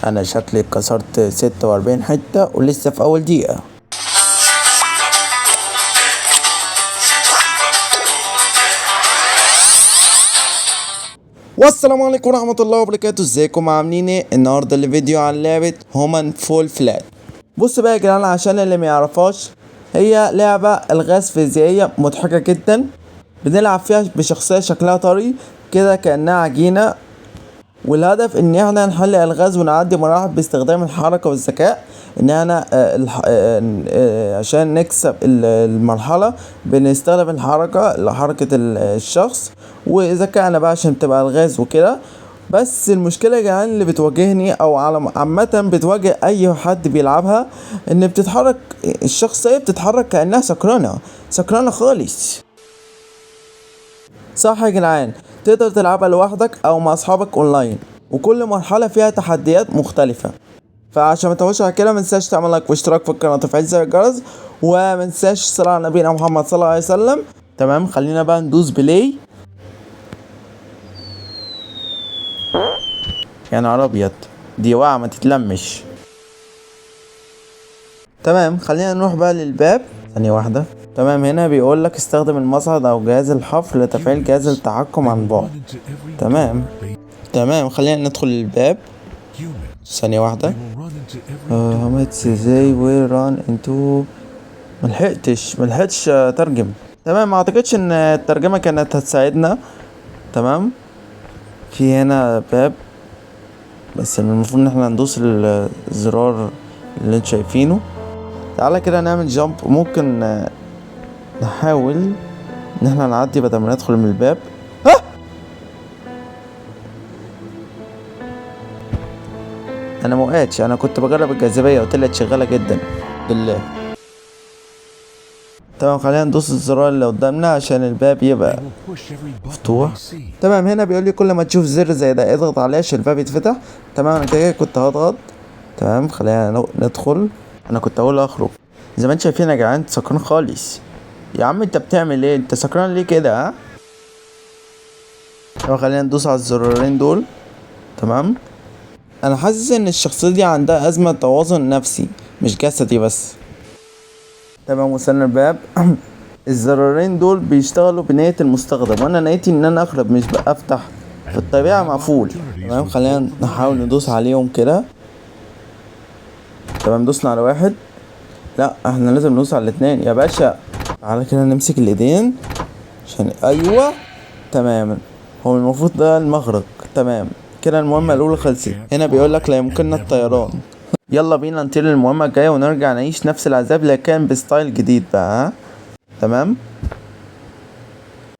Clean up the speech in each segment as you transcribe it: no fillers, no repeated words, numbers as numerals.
انا شكلي كسرت 46 حتة ولسه في اول دقيقة. والسلام عليكم ورحمة الله وبركاته. ازيكم عاملين ايه؟ النهارده الفيديو عن لعبة Human Fall Flat. بص بقى يا جدعان، عشان اللي ما يعرفهاش، هي لعبة الغاز فيزيائية مضحكة جدا، بنلعب فيها بشخصية شكلها طري كده كأنها عجينة، والهدف ان احنا نحل الغاز ونعدي مراحل باستخدام الحركة والذكاء. ان احنا عشان نكسب المرحلة بنستخدم الحركة، حركة الشخص وذكائنا بقى عشان تبقى الغاز وكده. بس المشكلة يا جدعان اللي بتواجهني او على عامة بتواجه اي حد بيلعبها، ان بتتحرك الشخصية بتتحرك كأنها سكرانة، سكرانة خالص. صح يا جدعان؟ تقدر تلعبها لوحدك او مع اصحابك اونلاين، وكل مرحلة فيها تحديات مختلفة. فعشان ما تتوهش على كده، ما تنساش تعمل like واشتراك في القناة وتفعيل زر الجرس، وما تنساش الصلاة على نبينا محمد صلى الله عليه وسلم. تمام، خلينا بقى ندوس play. يا نهار ابيض، دي واقعة ما تتلمش. تمام، خلينا نروح بقى للباب. ثانية واحدة. تمام، هنا بيقول لك استخدم المصعد او جهاز الحفر لتفعيل جهاز التحكم عن بعد. تمام، خلينا ندخل الباب. ثانية واحدة. ازاي we run into، ملحقتش اترجم. تمام، ما اعتقدش ان الترجمة كانت هتساعدنا. تمام، في هنا باب، بس المفروض ان احنا ندوس الزرار اللي انتوا شايفينه. تعالى كده نعمل jump، ممكن نحاول ان احنا نعدي بدل ما ندخل من الباب. ها! انا ما وقعتش، انا كنت بجرب الجاذبية وطلعت شغالة جدا بالله. تمام، خلينا ندوس الزرار اللي قدامنا عشان الباب يبقى مفتوح. تمام، هنا بيقول لي كل ما تشوف زر زي ده اضغط عليه عشان الباب يتفتح. تمام، انا كده كنت هضغط. تمام، خلينا ندخل. انا كنت اقول اخرج. زي ما انتم شايفين يا جدعان، انت سكران خالص يا عم، انت بتعمل ايه؟ انت سكران ليه كده؟ ها؟ تمام، خلينا ندوس على الزرارين دول. تمام، انا حاسس ان الشخصية دي عندها ازمة توازن نفسي مش جسدي بس. تمام، وصلنا الباب. الزرارين دول بيشتغلوا بنية المستخدم، وانا نيتي ان انا اخرب مش بقى افتح، في الطبيعة مقفول. تمام، خلينا نحاول ندوس عليهم كده. تمام، دوسنا على واحد. لا، احنا لازم ندوس على الاتنين يا باشا. تعالى كده نمسك الايدين عشان، ايوه تمام، هو المفروض ده المخرج. تمام كده، المهمة الأولى خلصت. هنا بيقول لك لا يمكننا الطيران. يلا بينا نطير المهمة الجاية ونرجع نعيش نفس العذاب لكن ب style جديد بقى. ها؟ تمام،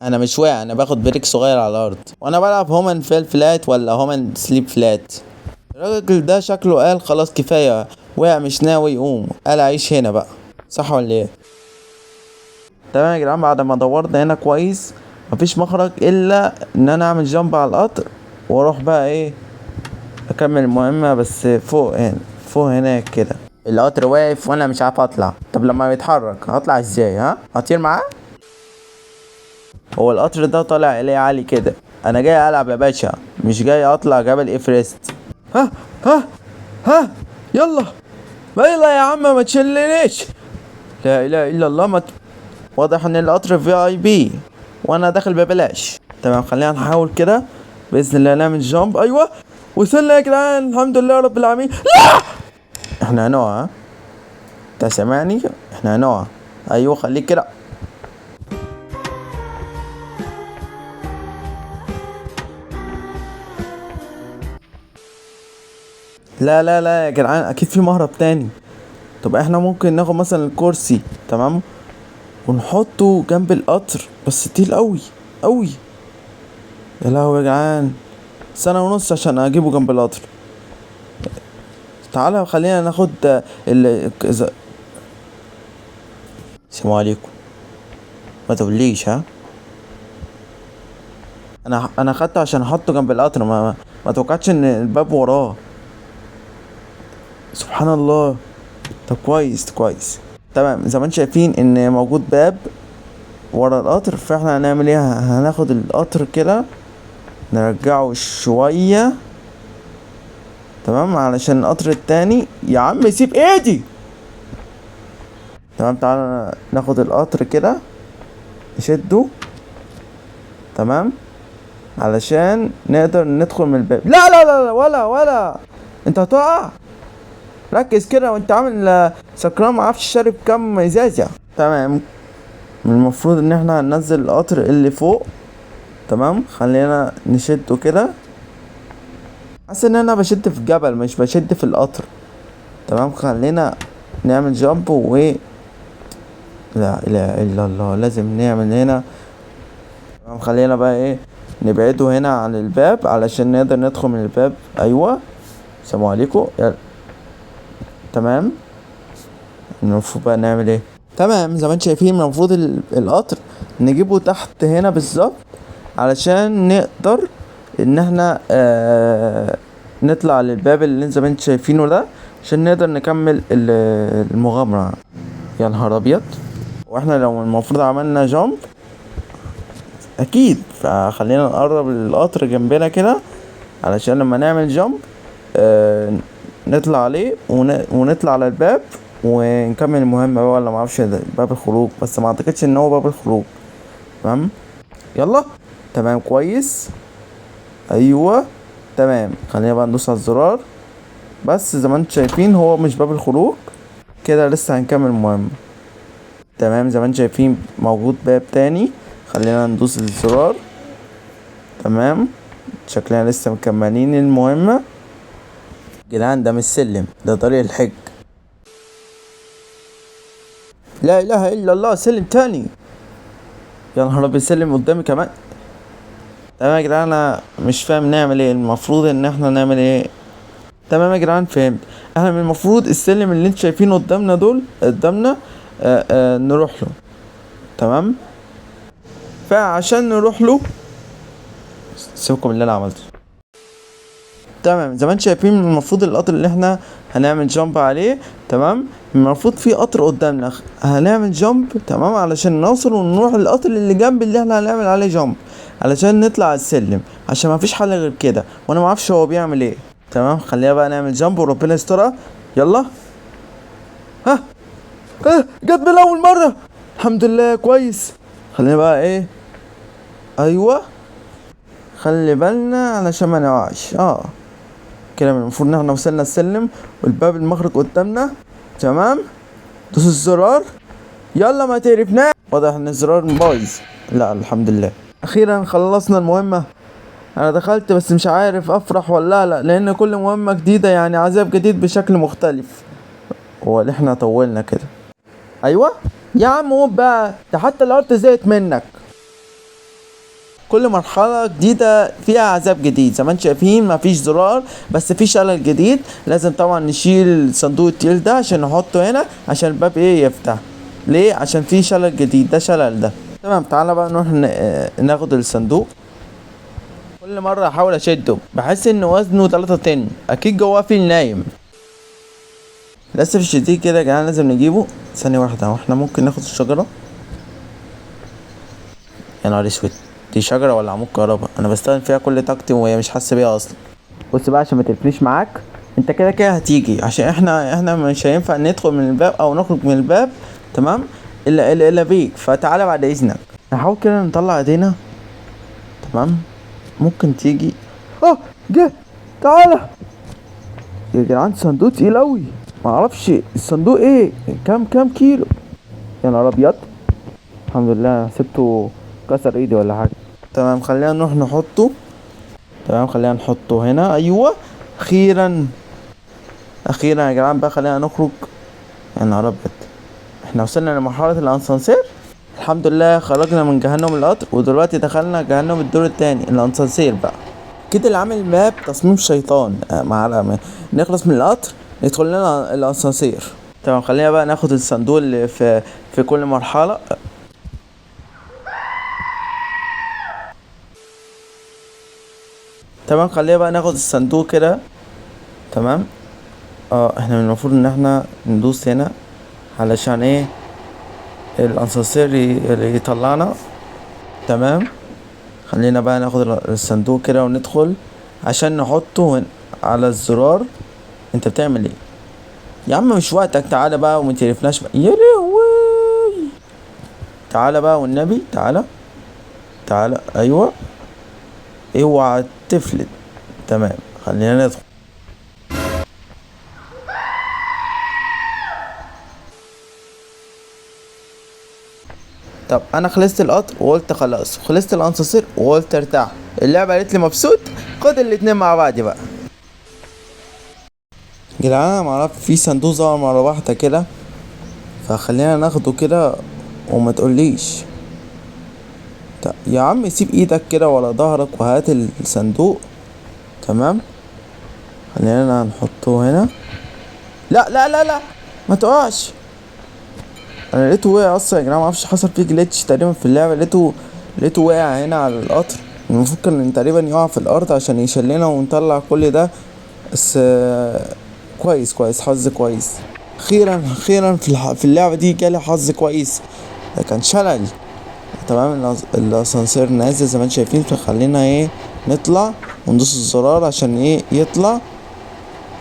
انا مش واقع، انا باخد break صغير على الارض وانا بلعب Human Fall Flat ولا Human Sleep Flat. الراجل ده شكله قال خلاص كفاية، وقع مش ناوي يقوم، قال اعيش هنا بقى، صح ولا ايه؟ تمام يا جدعان، بعد ما دورنا هنا كويس مفيش مخرج الا ان انا اعمل jump على القطر واروح بقى ايه اكمل المهمة، بس فوق هنا، فوق هناك كده. القطر واقف وانا مش عارف اطلع. طب لما بيتحرك هطلع ازاي؟ ها، هطير معاه؟ هو القطر ده طالع اليه عالي كده. انا جاي العب يا باشا، مش جاي اطلع جبل ايفرست. ها ها ها، يلا يلا يا عم ما تشلنيش. لا اله الا الله. ما واضح ان القطر VIP وانا داخل ببلاش. تمام، خلينا نحاول كده باذن الله نعمل jump. ايوه وصلنا يا جدعان، الحمد لله رب العالمين. لا احنا هنقع. ها؟ انت سامعني؟ احنا هنقع. ايوه خليك كده. لا لا لا يا جدعان، اكيد في مهرب تاني. طب احنا ممكن ناخد مثلا الكرسي، تمام، ونحطه جنب القطر، بس تقيل قوي قوي. يا لهوي يا جدعان، سنة ونص عشان اجيبه جنب القطر. تعالى خلينا ناخد ال السلام عليكم. ما تقوليش ها، انا خدته عشان احطه جنب القطر، ما توقعتش ان الباب وراه. سبحان الله. طب كويس كويس. تمام، زي ما انتم شايفين ان موجود باب ورا القطر، فاحنا هنعمل ايه؟ هناخد القطر كده نرجعه شوية. تمام، علشان القطر التاني. يا عم سيب ايدي. تمام، تعالى ناخد القطر كده نشده. تمام، علشان نقدر ندخل من الباب. لا لا لا لا، ولا انت هتقع. ركز كده وانت عامل سكران معرفش شارب كام ازازة. تمام، المفروض ان احنا هننزل القطر اللي فوق. تمام، خلينا نشده كده. حاسس ان انا بشد في جبل مش بشد في القطر. تمام، خلينا نعمل جامب و لا اله الا الله، لازم نعمل هنا. تمام، خلينا بقى ايه نبعده هنا عن الباب علشان نقدر ندخل من الباب. ايوه، السلام عليكم. يلا. تمام، المفروض بقى نعمل ايه؟ تمام، زي ما انتم شايفين المفروض القطر نجيبه تحت هنا بالظبط علشان نقدر ان احنا نطلع للباب اللي زي ما انتم شايفينه ده، عشان نقدر نكمل المغامرة. يا نهار ابيض، واحنا لو المفروض عملنا جامب اكيد. فخلينا نقرب القطر جنبنا كده علشان لما نعمل جامب نطلع عليه ونطلع على الباب ونكمل المهمة بقى، ولا معرفش ده باب الخروج، بس ما اعتقدش ان هو باب الخروج. تمام، يلا. تمام، كويس. ايوه تمام، خلينا بقى ندوس على الزرار. بس زي ما انتم شايفين هو مش باب الخروج كده، لسه هنكمل المهمة. تمام، زي ما انتم شايفين موجود باب تاني، خلينا ندوس الزرار. تمام، شكلنا لسه مكملين المهمة. جدعان ده مش سلم، ده طريق الحج. لا اله الا الله، سلم تاني. يا نهار ابيض، سلم قدامي كمان. تمام يا جدعان، انا مش فاهم نعمل ايه، المفروض ان احنا نعمل ايه؟ تمام يا جدعان فهمت. احنا من المفروض السلم اللي انتوا شايفينه قدامنا دول قدامنا، نروح له. تمام، فعشان نروح له سيبكم اللي انا عملته. تمام، زي ما انتم شايفين المفروض القطر اللي احنا هنعمل جامب عليه. تمام، المفروض في قطر قدامنا هنعمل جامب. تمام، علشان نوصل ونروح للقطر اللي جنب اللي احنا هنعمل عليه جامب علشان نطلع على السلم، عشان ما فيش حل غير كده، وانا ما اعرفش هو بيعمل ايه. تمام، خلينا بقى نعمل جامب وربنا يسترها. يلا. ها، جت من اول مره، الحمد لله كويس. خلينا بقى ايه، ايوه خلي بالنا علشان ما نقعش. كده المفروض ان احنا وصلنا السلم والباب المخرج قدامنا. تمام، دوس الزرار. يلا ما تعرفناش، واضح ان الزرار بايظ. لا الحمد لله، اخيرا خلصنا المهمة. انا دخلت بس مش عارف افرح ولا لا، لان كل مهمة جديدة يعني عذاب جديد بشكل مختلف. هو اللي احنا طولنا كده. ايوه يا عم قوم بقى، ده حتى الارض زهقت منك. كل مرحلة جديدة فيها عذاب جديد. زي ما انتم شايفين مفيش زرار، بس في شلل جديد. لازم طبعا نشيل صندوق التقيل ده عشان نحطه هنا عشان الباب ايه يفتح. ليه؟ عشان في شلل جديد، ده شلل ده. تمام، تعالى بقى نروح ناخد الصندوق. كل مرة احاول اشده بحس ان وزنه 3 طن، اكيد جواه فيل نايم. للاسف الشديد كده يا جدعان لازم نجيبه. ثانية واحدة، هو احنا ممكن ناخد الشجرة؟ يا نهار اسود، دي شجرة ولا عمود كهرباء؟ انا بستخدم فيها كل طاقتي وهي مش حاسة بيها اصلا. بص بقى عشان ما تقفليش معاك، انت كده كده هتيجي، عشان احنا مش هينفع ندخل من الباب او نخرج من الباب. تمام، الا بيك، فتعالى بعد اذنك. نحاول كده نطلع ايدينا. تمام، ممكن تيجي. جه، تعالى يا جدعان. صندوق تقيل اوي، معرفش الصندوق ايه، كام كيلو. يا نهار ابيض، الحمد لله سبته كسر ايدي ولا حاجه. تمام، خلينا نروح نحطه. تمام، خلينا نحطه هنا. ايوه، اخيرا اخيرا يا جدعان بقى خلينا نخرج. يا نهار ابيض، احنا وصلنا لمرحله الاسانسير. الحمد لله خرجنا من جهنم القطر، ودلوقتي دخلنا جهنم الدور التاني الاسانسير بقى. كده اللي عامل ماب تصميم شيطان. مع نخلص من القطر ندخل لنا الاسانسير. تمام، خلينا بقى ناخد الصندوق اللي في كل مرحله. تمام، خلينا بقى ناخد الصندوق كده. تمام، احنا من المفروض ان احنا ندوس هنا علشان ايه الاسانسير اللي يطلعنا. تمام، خلينا بقى ناخد الصندوق كده وندخل عشان نحطه على الزرار. انت بتعمل ايه يا عم؟ مش وقتك، تعالى بقى وما تقرفناش بقى. يا لهوي، تعالى بقى والنبي، تعالى تعالى. ايوه اوعى تفلت. تمام خلينا ندخل. طب انا خلصت القطر وقلت خلاص، خلصت الاسانسير وقلت ارتاح. اللعبة قالت لي مبسوط، خد الاتنين مع بعض بقى. جدعان انا معرفش في صندوق ظهر مرة واحدة كده، فخلينا ناخده كده وما تقوليش. طب يا عم سيب ايدك كده ورا ظهرك وهات الصندوق. تمام خلينا نحطه هنا. لا لا لا لا ما تقعش. انا لقيته وقع اصلا يا جماعة، ما اعرفش حصل فيه جليتش تقريبا في اللعبة. لقيته وقع هنا على القطر. المفروض كان تقريبا يقع في الارض عشان يشلنا ونطلع كل ده، بس كويس كويس، حظ كويس. اخيرا اخيرا في اللعبة دي جالي حظ كويس، ده كان شلل. تمام الاسانسير نازل زي ما انتم شايفين، فخلينا نطلع وندوس الزرار عشان يطلع.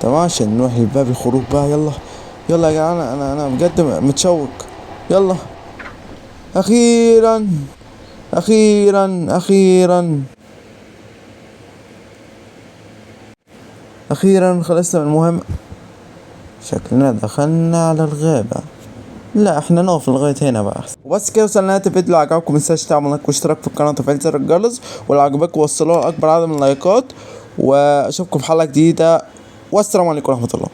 تمام عشان نروح لباب الخروج بقى. يلا يلا يا جدعان، انا بجد متشوق. يلا اخيرا اخيرا اخيرا اخيرا خلصنا من المهمة. شكلنا دخلنا على الغابة. لا احنا نقف لغاية هنا بقى احسن. وبس كده وصلنا لنهاية الفيديو. لو عجبكم متنساش تعملوا لايك واشتراك في القناة وتفعيل زر الجرس، ولو عجبكم وصلوها لأكبر عدد من اللايكات. واشوفكم في حلقة جديدة، والسلام عليكم ورحمة الله.